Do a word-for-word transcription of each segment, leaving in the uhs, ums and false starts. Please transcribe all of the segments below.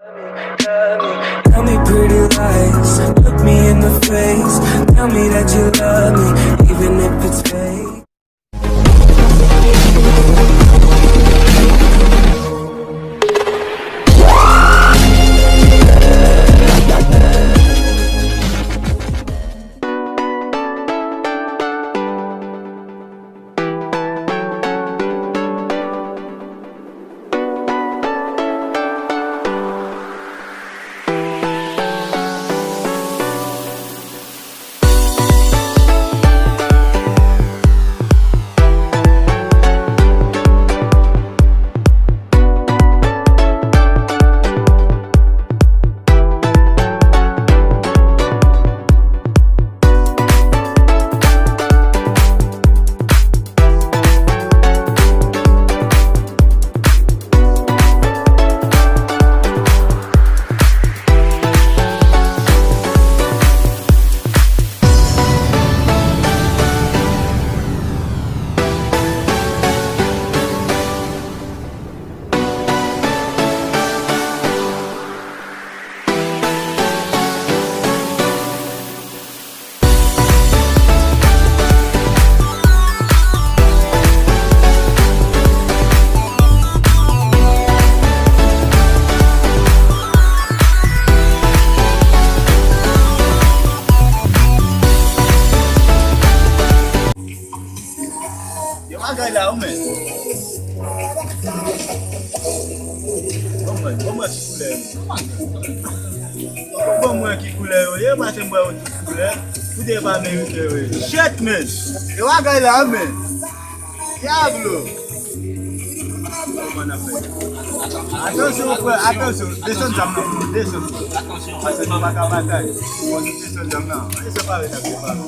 Tell me pretty lies, look me in the face. Tell me that you love me, even if it's fake. Yo bagay la, ou men. Bon, mwen, bon, mwen, ki koulè yo. Bon, mwen, ki koulè yo ye, paske mwen, yon tout koulè. Ou te pa merite, wi. Shit, men. Yo bagay la, men. Diablo. Kòman n ap fè? Atansyon, frè, atansyon. Desann zam nan, desann. Paske nou pa ka batay. Fò nou desann zam nan. Ann separe, n ap separe.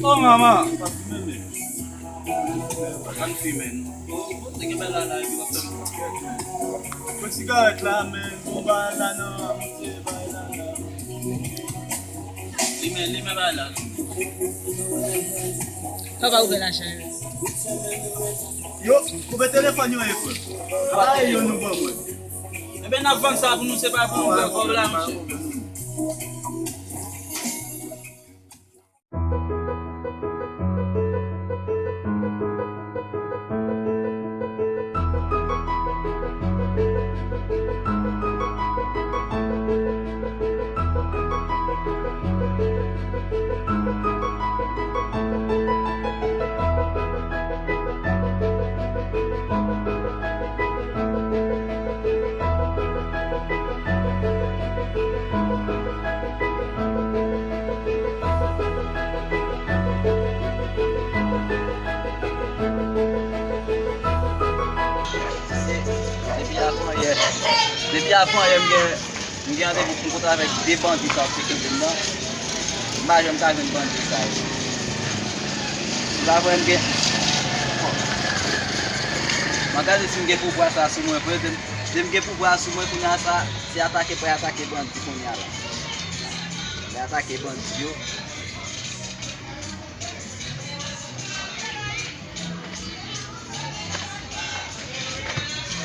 Oh, manman. Ann fimen. Bon, te gen bèl la, la, epi w ap fè m. Bon, sigarèt la, men, bon, bagay la, non, monte, bagay la, la. Limen, limen, bagay la. Papa, ouvè la, cheri. Yo, koupe telefòn yo, e frè. Papa, yo, nou ban mwen. Ebyen, n ap vann sa pou nou, se pa pou nou pran kòb la, monchè. Depi avan yè, depi avan yè, m gen, m gen randevou pou m kontre avèk de bandi sa ap kenbe m nan. M pa janm ka jwenn bandi sa yo. M pa kwè m gen. M ap gade si m gen pouvwa sa sou mwen vre. Lè m, lè m gen pouvwa sou mwen kounye a sa, se atake pou y atake bandi kounye a la. Lè atake bandi yo.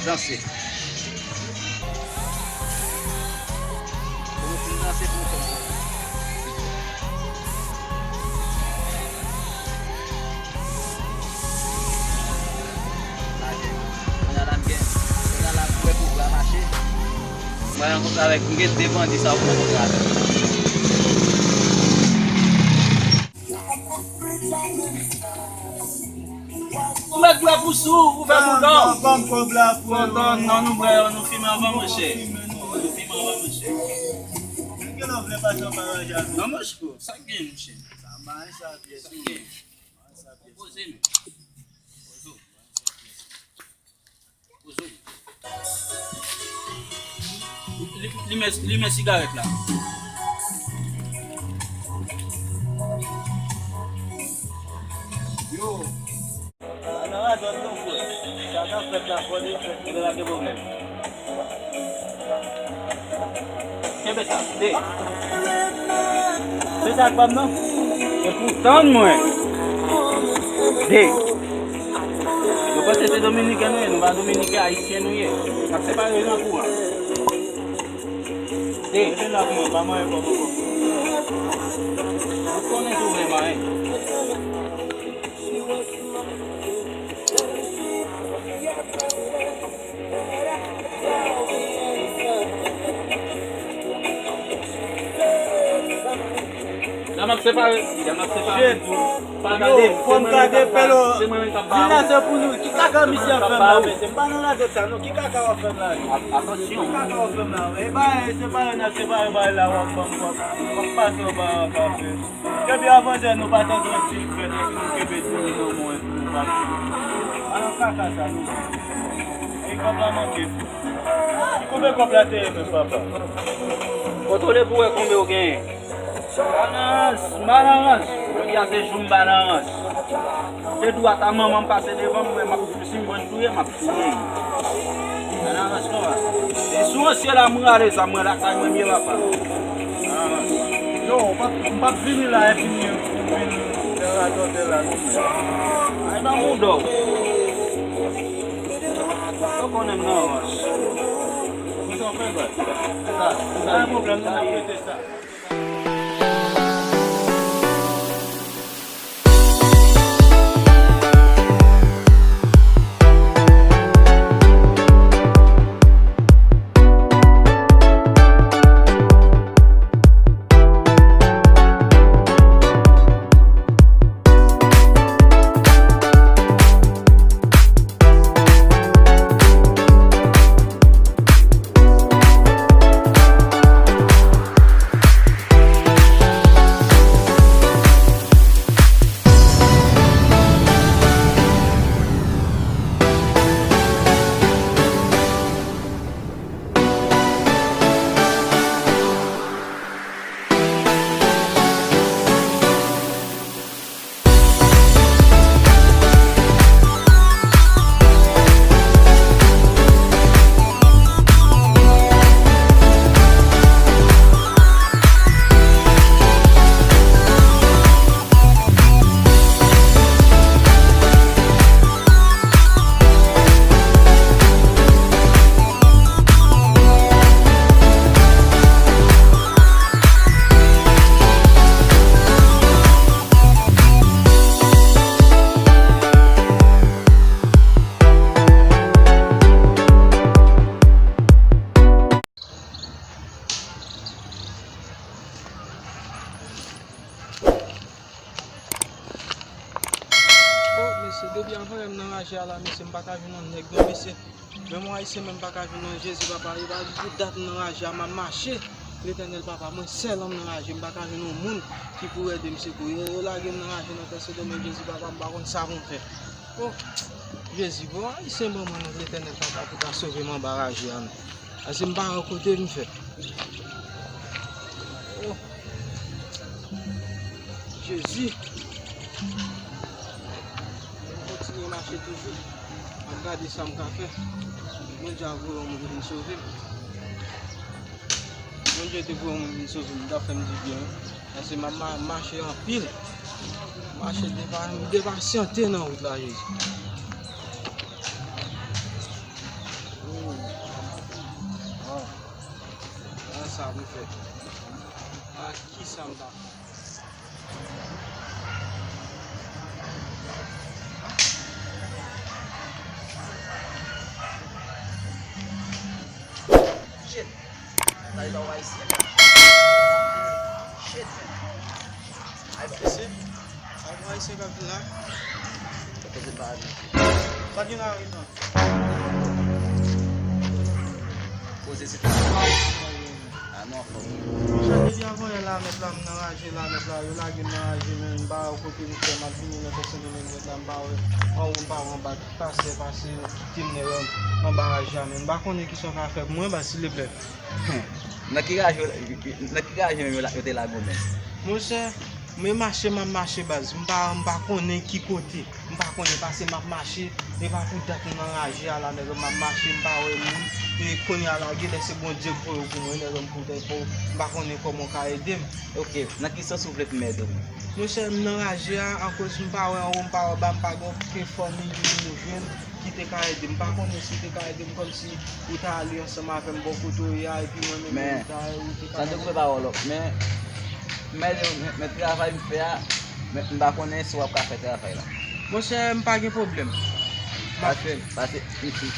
Danse. Pou nou fin danse pou nou fè. Kounye a la m gen, kounye a la m wè pouvwa mache. Mwen rankontre avèk, m gen de bandi sa ou rankontre avèk. Ou mèt bwè pou sou, ou fè pou non. Ban m kòb la pou nou. Non, non, nou bwè, nou fimen anvan, monchè. Nou fimen anvan, monchè. Gen lè w vle pase yon bagay avè m. Non, monchè, sa k gen, monchè? Sa bay sa pyès. Sa k gen? Sa bay sa pyès. Poze, men. Poze w. Li, li, limen, limen sigarèt la. Yo. Ala radòt non, frè. Sa k ap fèt la, fò li fèt, fò li pa gen pwoblèm. Kenbe sa, de. Se sa k pa m nan? E pou tann mwen. De. Yo Se, se dominiken nou ye, nou pa dominiken, ayisyen nou ye. N ap separe nan kou a. De. Rete la pou mwen, pa manyen kòb ankò. Ou konnen tou vre manyen. Dam ap separe, dam ap separe. Shit. Pa gade m, se mwen menm k ap ba ou. Vin la se pou nou. Ki kaka misye ap fè m la, mesye? M pa nan radyo sa non. Ki kaka w ap fè m la? Atansyon. Ki kaka w ap fè m la? E ba, se ba yo n ap separe, ba la w ap ban m, w ap, w ap pase w ba an kafe. Depi avanjè nou pa t antre ti frè, epi nou kenbe tou li nan mwen pou nou pase. Alan kaka sa nou. E kòb la manke. Ki kote kòb la te ye menm papa? Kontwole pou wè konbyen w genyen. Balans, balans. Jodi a se jou m balans. Se dwat a manman m pase devan m, mwen m ap, si m konn touye, m ap touye. Ann avanse konsa. E sou ansyen la, m rale sa, mwen lakay mwen byen papa. Ann avanse. Yo, m p ap, m p ap vini la epi m vin fè radòtè la non mwen. Ay pa moun dò. Yo konnen m nan avanse. Mwen sa fè bak. Sa, sa yon pwoblèm, nou ap rete sa. Oh, mesye, depi avan yè m nan raje a la, mesye, m pa ka jwenn yon nèg, non, mesye. Menm yon ayisyen menm pa ka jwenn non, Jezi papa, e pa pou dat m nan raje a, m ap mache. Letènèl papa, mwen sèl an m nan raje, m pa ka jwenn yon moun ki pou ede m sekou. Yo, yo lage m nan raje nan tè Sodòm, Jezi papa, m pa konn sa pou m fè. Oh, Jezi, bon, ayisyen ban mwen non, Letènèl papa, pou ta sove m anba raje a non. Paske m pa wè kote m fè. Oh. Jezi. M kontinye mache toujou. M ap gade sa m ka fè. Bondye a voye yon moun vin sove m. Bondye te voye yon moun vin sove m, li t ap fè m dibyen wi. Paske m ap ma-, mache anpil. Mache depa-, m depasyante nan wout la, Jezi. Oh. Oh. A sa m fè. A kisa m ta fè? Shit. Sa e pa w ayisyen. Shit. Ay, bon. Mesye, ay, bon, ayisyen k ap vin la. Kote pa vin. Pa gen lari non. Koze se ta. A non, fò. Monchè, depi avan yè la nèt la, m nan raje la nèt la, yo lage m nan raje, men m pa wè kote m fè, m ap vini nan tèt Sendomeng nèt la, m pa wè anwo, m pa wè anba, ki pastè pase, kite m nan anba raje a, men m pa konnen kisa w ka fè pou mwen, baz, silvouplè. Nan ki raje, nan ki raje menm yo la, yo te lage w menm? Monchè, mwen mache, m ap mache, baz. M pa, m pa konnen ki kote. M pa konnen, paske m ap mache. E pa pou dat m nan raje a la, nèg, m ap mache, m pa wè moun. E kounye a la, genlè se Bondye k voye w pou mwen, nèg, m pou tèt pou, m pa konnen kòman w ka ede m. Ok, nan ki sans ou vle pou m ede w? Monchè, m nan raje a, akoz m pa wè anwo, m pa wè anba, m pa gen okenn fanmi ki vin nou jwenn, ki te ka ede m. M pa konnen si w te ka ede m, kòmsi ou ta ale ansanm avè m bò kote w ye a, epi mwen menm Men, ou ta, ou te ka san dekoupe pawòl w, men, men, men, men travay m fè a, men m pa konnen si w ap ka fè travay la. Monchè, m pa gen pwoblèm. M ap fè l. Pase, pase,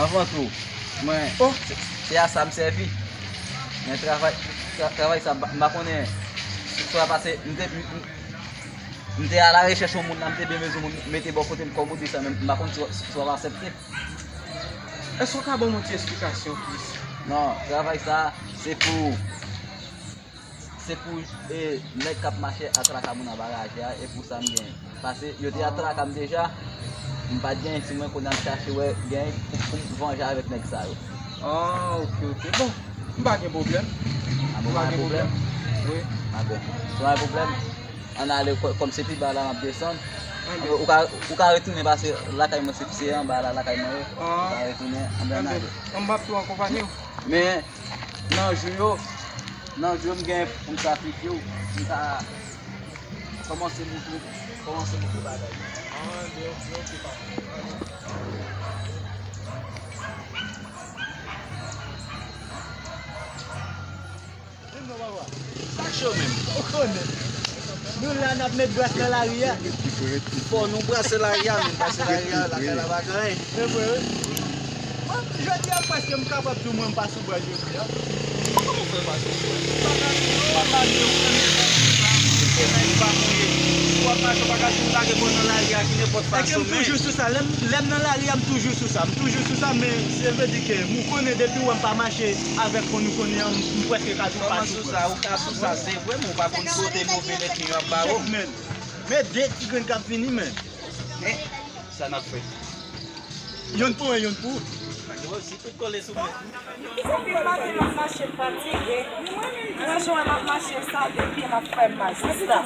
anvan tou, mwen, Oh. se, se a sa m sèvi. Men travay, tra- travay sa, m pa- m pa konnen si w ap pase, m te, m, m, m te alarechèch yon moun la, m te byen bezwen moun mete bò kote m, kòm ou di sa, men m pa konn si w, si w ap aksepte. Èske w ka ban m yon ti esplikasyon plis? Non, travay sa, se pou, se pou, e, nèg k ap mache atraka moun anba raje a, e pou sa m gen. Pase, yo te atraka m deja, m pa t gen, si mwen konnen ap chache wè gen pou, pou m vanje avèk nèg sa yo. Ah, ok, ok. Bon, m pa gen pwoblèm. Ah, bon, M pa pa gen gen pwoblèm? Pwoblèm. Wi. Ah, bon. Si w pa gen pwoblèm, ann ale, kò- kòm se pi ba la m ap desann. Ann Ou ka, ou ka retounen pase lakay mwen, se, se anba la lakay mwen ye. Ah. Ou ka retounen, ann Ann ale. Ann m ap tou akonpanye w. Men, nan jou yo, nan jou yo, m gen pou m sakrifye w, pou m ka kòmanse montre, kòmanse montre bagay. Ah, ann ale, ok, ok, papa. Ann ale. Vin non, papa. Sa k cho menm? Ou konnen. Nou la, n ap met bras nan lari a. Fò nou brase lari a, menm, pase lari a, lakay la pa gen anyen. Se vre, wi. Bon, jodi a, prèske, m kapab di w, mwen, m pa sou bras jodi a. Kòman w fè pa sou bras? M pa ka di w, m pa ka di w, konnen sa, se nèg pa mouye. Si w ap mache, w pa ka di w lage kò w nan lari a, ki nenpòt fason, men. Èske m toujou sou sa? Lè m, lè m nan lari a, m toujou sou sa. M toujou sou sa, men se vle di ke m konnen depi w wè m pa mache avèk kò nou konnen an, m, m prèske ka di w pa sou sa. Ou ka sou sa, se vre, men w pa konn kote move lespri yo ap ba w. Chèk, men. Men de ti grenn k ap vini, men. Men, sa n ap fè? Youn pou mwen, youn pou ou. Si tout kole sou mwen. Depi maten m ap mache, m fatige. Mwen, jan m ap mache sa, de pye m ap fè m mal. Se sa.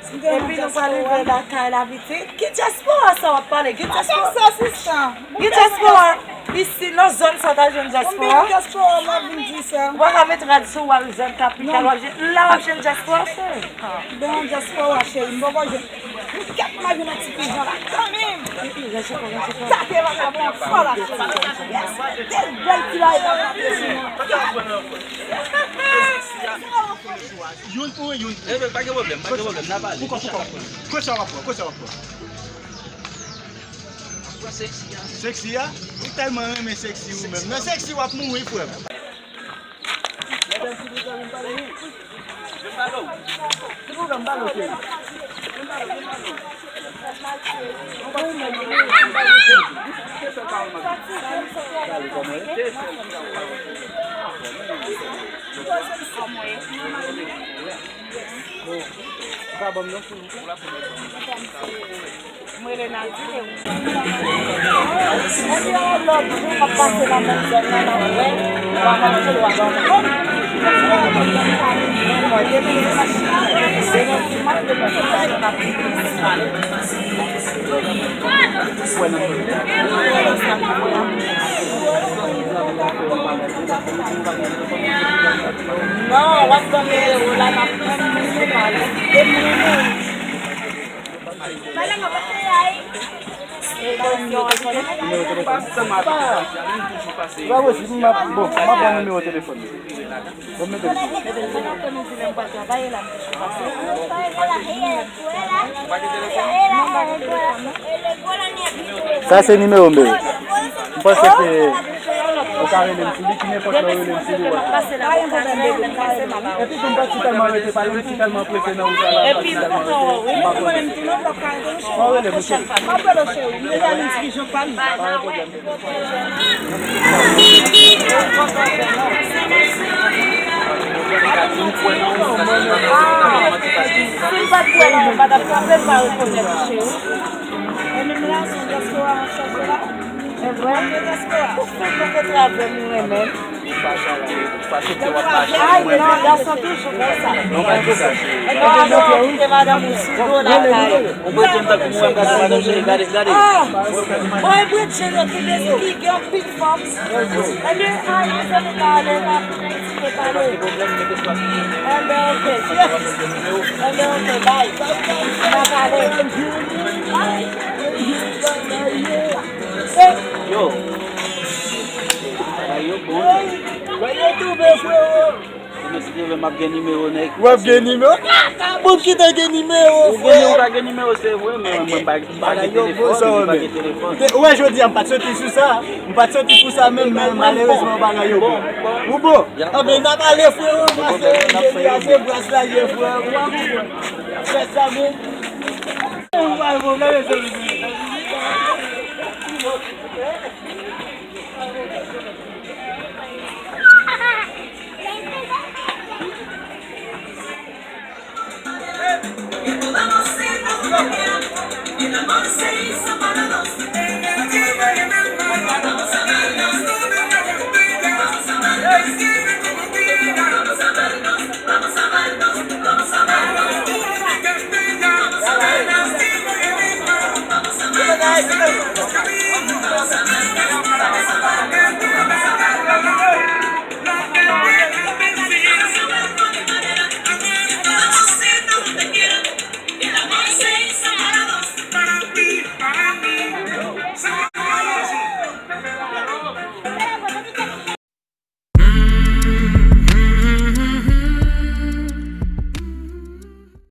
Epi nou pral rive lakay la, pitit. Ki dyaspora sa w ap pale? Ki dyaspora? Ki dyaspora? Isi, nan zòn sa, w ta jwenn dyaspora? Dyaspora, m ap vin di sa. Ou pa ka met rad sou w al zòn kapital, w ap jwenn, la w ap jwenn dyaspora, cheri. Bon, dyaspora, cheri, m poko jwenn. Kèt, m a jwenn yon ti pijan la kanmenm. Sa te va ka pran fò la, cheri. Yes, de bèl ti la, e pa ka pran. Youn pou youn. Enben, pa gen pwoblèm, pa gen pwoblèm, n a pale. Poukò, poukò? Kote sa w ap pran? Kote sa w ap pran? Seksi a. Seksi a? Ou tèlman renmen seksi ou menm. Nan seksi w ap mouri, frè m. Ou pa ban m non, sou. M rele Nadine, wi. Ebyen, yon lòt jou, m ap pase nan menm zòn nan, n ap wè. W a manje, w a ban mwen. Mwen, demen dimanch, demen dimanch, demen dimanch, n ap pale. Non, w ap ban m nimewo la, n ap pran nimewo la. Demen, Nimewo telefòn. Pa posib, m ap, bon, m ap ba w nimewo telefòn. Bon, mete l. Sa se nimewo m, bebe. M panse ke ou ka rele m sou li, ki nenpòt lè w rele m sou li, w ap. Epi tou, m pa t si tèlman rete pale, m si tèlman prese nan wout la, la, m pa t si tèlman rete. M pa konnen. Fò w rele m, cheri. M ap rele w, cheri. M deja vin di ki jan k pale. Pa gen pwoblèm. Si m pa t wè la, m pa t ap kanpe, m pa rekonèt ou, cheri. E menm la, se yon dyaspora m ap chèche la. E vre? Ou fenk mete travè m, ou renmen m. Pa chante, pa chante, w ap mache. Ay, non, gason toujou konsa. Non, pa di sa, cheri. E pa w ap kite madanm ou sou do lakay ou. Ou mwen menm tankou mwen, gade madanm, cheri, gade, gade. Ah! Bon, e brit cheri, ki deski, gen yon pil fanm. Ebyen, ay, mezanmi, pale, pa tounen ti pe pale. Ebyen, oke. Ebyen, oke, bay. N a pale. Ay. Yo. Bagay yo bon. Bagay yo touve, frero. Ou mèt si Dye vle, m ap gen nimewo nèg. W ap gen nimewo? Kaka, moun ki te gen nimewo, frero. Ou gen, ou pa gen nimewo, se vre, men mwen pa, pa gen telefòn, mwen pa gen telefòn. Ou wè, jodi a, m pa t soti sou sa. M pa t soti pou sa menm, men malerezman, bagay yo bon. Ou bon? Anben, n ap ale, frero, paske jodi a, se bras la ye, frero. Ou pa konprann. Fè sa, men. Ou pa konprann, mezanmi.